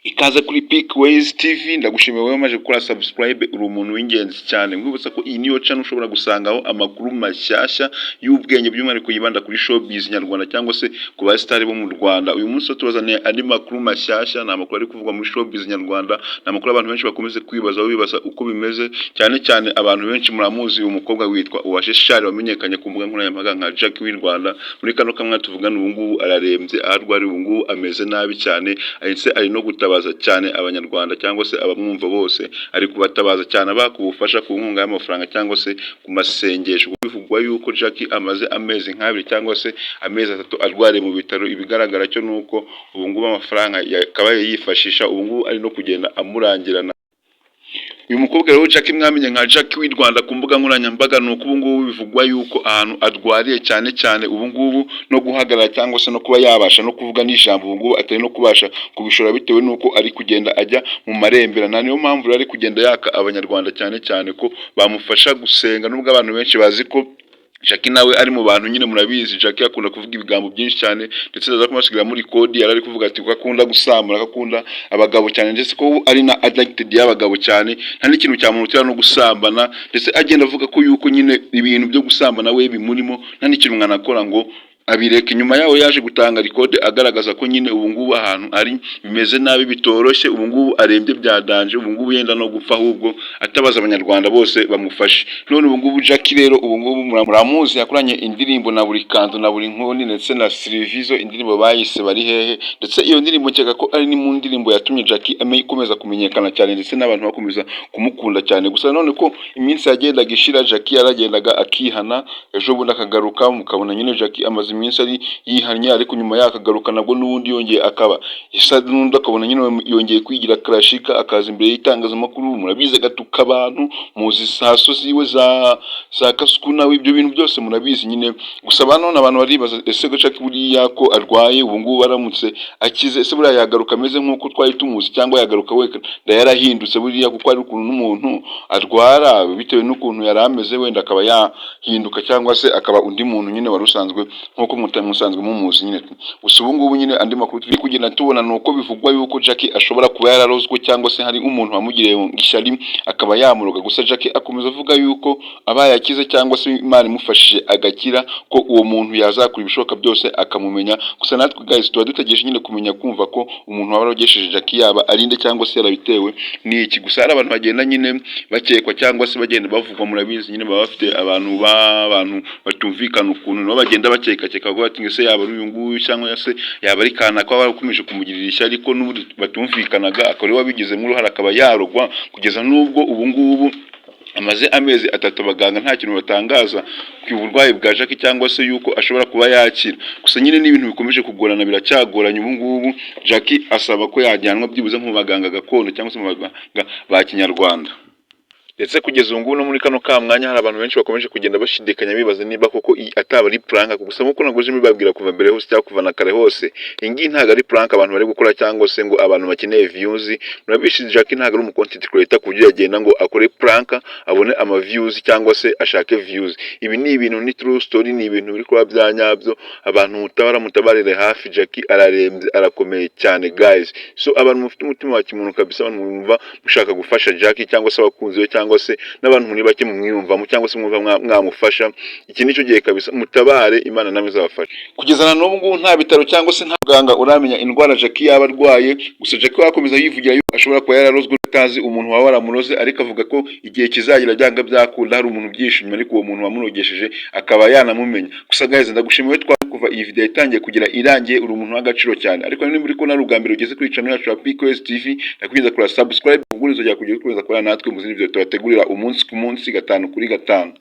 Ikaze kuri Pick Ways TV. Ndagushimiye wowe wamaze gukora subscribe, uri umuntu w'ingenzi cyane. Nkwibutsa ko iyi niyo channel ushobora gusangaho amakuru mashyashya y'ubwenge, by'umwihariko yibanda kuri showbiz nyarwanda cyangwa se ku ba star bo mu Rwanda. Uyu munsi tubazaniye andi makuru mashyashya, ni amakuru ari kuvugwa muri showbiz nyarwanda, ni amakuru abantu benshi bakomeze kwibazaho, bibaza uko bimeze. Cyane cyane abantu benshi muramuzi uyu mukobwa witwa Uwase Shari, wamenyekanye ku mbuga nkoranyambaga nka Jackie w'i Rwanda. Muri kano kamwe tuvugana ubu ngubu ararembye, aho arwariye ubu ngubu ameze nabi cyane, ndetse ari no gutabaza cyane Abanyarwanda cyangwa se abamwumva bose. Ari kubatabaza cyane abaka ubufasha ku nkunga y'amafaranga cyangwa se ku masengesho. Bivugwa yuko Jackie amaze amezi nk'abiri cyangwa se amezi 3 arwariye mu bitaro. Ibigaragara cyo ni uko ubu ngubu amafaranga yakabaye yifashisha ubu ngubu ari no kugenda amurangirana. Uyu mukobwa rero Jackie mwamenye nka Jackie w'i Rwanda ku mbuga nkoranyambaga, ni uko ubu ngubu bivugwa yuko ahantu arwariye cyane cyane ubu ngubu no guhagarara cyangwa se no kuba yabasha no kuvuga n'ijambo ubu ngubu atari no kubasha kubishora, bitewe n'uko ari kugenda ajya mu marembera. Na niyo mpamvu rero ari kugenda yaka Abanyarwanda cyane cyane ko bamufasha gusenga, nubwo abantu benshi bazi ko Jackie nawe ari mu bantu nyine. Murabizi, Jackie akunda kuvuga ibigambo byinshi cyane, ndetse aza kumasigira muri kodi yari ari kuvuga ati ko akunda gusamura, ko akunda abagabo cyane, ndetse ko ari na addicted y'abagabo cyane, nta n'ikintu cyamurutira no gusambana. Ndetse agenda avuga ko yuko nyine ibintu byo gusambana we bimurimo, nta n'ikintu mwanakora ngo abireke. Nyuma yaho yaje gutanga record agaragaza ko nyine ubu ngubu ahantu ari bimeze nabi, bitoroshye, ubu ngubu arembye bya danger, ubu ngubu yenda no gupfa, ahubwo atabaza Abanyarwanda bose bamufashe. None ubu ngubu Jackie rero ubu ngubu muramuzi, yakoranye indirimbo na buri kanzu na buri nkoni ndetse na Sirivizo, indirimbo bayise "Bari Hehe". Ndetse iyo ndirimbo nkeka ko ari ni mu ndirimbo yatumye Jackie ikomeza kumenyekana cyane, ndetse n'abantu bakomeza kumukunda cyane. Gusa none ko iminsi yagendaga ishira, Jackie yaragendaga akihana, ejo bundi akagaruka, mukabona nyine Jackie amaze iminsi ari yihannye, ariko nyuma yaho akagaruka nabwo n'ubundi yongeye akaba isa n'undi, akabona nyine yongeye kwigira karashika, akaza imbere y'itangazamakuru, murabizi, agatuka abantu, muzi saso ziwe za kasuku nawe, ibyo bintu byose murabizi nyine. Gusa none abantu baribaza: ese Jackie buriya ko arwaye ubu ngubu, aramutse akize, ese buriya yagaruka ameze nk'uko twari tumuzi, cyangwa yagaruka wenda yarahindutse buriya? Kuko hari ukuntu n'umuntu arwara bitewe n'ukuntu yari ameze, wenda akaba yahinduka cyangwa se akaba undi muntu nyine wari usanzwe nk'uko musanzwe mumuzi nyine. Gusa ubu ngubu nyine andi makuru turi kugenda tubona ni uko bivugwa yuko Jackie ashobora kuba yararozwe, cyangwa se hari umuntu wamugiriye ishyari akaba yamuroga. Gusa Jackie akomeza avuga yuko abaye akize cyangwa se Imana imufashije agakira, ko uwo muntu yazakora ibishoboka byose akamumenya. Gusa natwe guys tuba dutegereje nyine kumenya, kumva ko umuntu waba warogesheje Jackie yaba arinde cyangwa se yarabitewe n'iki. Gusa hari abantu bagenda nyine bakekwa cyangwa se bagenda bavugwa, murabizi nyine, baba bafite abantu b'abantu batumvikana ukuntu, nabo bagenda bakekakeka, bavuga bati ese yaba ari uyu nguyu cyangwa se yaba ari kanaka waba warakomeje kumugirira ishyari, ariko n'ubundi batumvikanaga, akaba ariwe wabigizemo uruhare akaba yarogwa, kugeza n'ubwo ubu ngubu amaze amezi 3 abaganga nta kintu batangaza ku burwayi bwa Jackie cyangwa se yuko ashobora kuba yakira. Gusa nyine ni ibintu bikomeje kugorana, biracyagoranye. Ubu ngubu Jackie asaba ko yajyanwa byibuze mu baganga gakondo cyangwa se mu baganga ba kinyarwanda. Ndetse kugeza ubu ngubu no muri kano ka mwanya hari abantu benshi bakomeje kugenda bashidikanya, bibaza niba koko iyi ataba ari prank. Gusa nk'uko nagoje mbibabwira kuva mbere hose cyangwa kuva na kare hose, iyi ngiyi ntabwo ari prank abantu bari gukora cyangwa se ngo abantu bakeneye views. Murabizi, Jackie ntabwo ari umu content creator ku buryo yagenda ngo akore prank abone ama views cyangwa se ashake views. Ibi ni ibintu, ni true story, ni ibintu biri kuba bya nyabyo. Abantu mutabara, mutabarire hafi Jackie, ararembye, arakomeye cyane guys. So abantu mufite umutima wa kimuntu kabisa, abantu mwumva mushaka gufasha Jackie cyangwa se abakunzi be cyangwa se n'abantu muri bake mumwiyumvamo cyangwa se mwumva mwamufasha, iki nicyo gihe kabisa, mutabare, Imana namwe izabafasha. Kugeza na n'ubu ngubu nta bitaro cyangwa se nta muganga uramenya indwara Jackie yaba arwaye. Gusa Jackie we akomeza yivugira yuko ashobora kuba yararozwe, atazi umuntu waba waramuroze, ariko avuga ko igihe kizagira byanga byakunda hari umuntu ubyishimiye, ariko uwo muntu wamurogesheje akaba yanamumenya. Gusa guys, ndagushimiye twa kuva iyi video itangiye kugira irangiye, uri umuntu w'agaciro cyane. Ariko niba uri kubona ari ubwa mbere ugeze kuri channel yacu ya PQS TV, ndakwinginze kura subscribe, ubwo uzajya kujya ukomeza kubana natwe mu zindi video tubategurira umunsi ku munsi, gatanu kuri gatanu.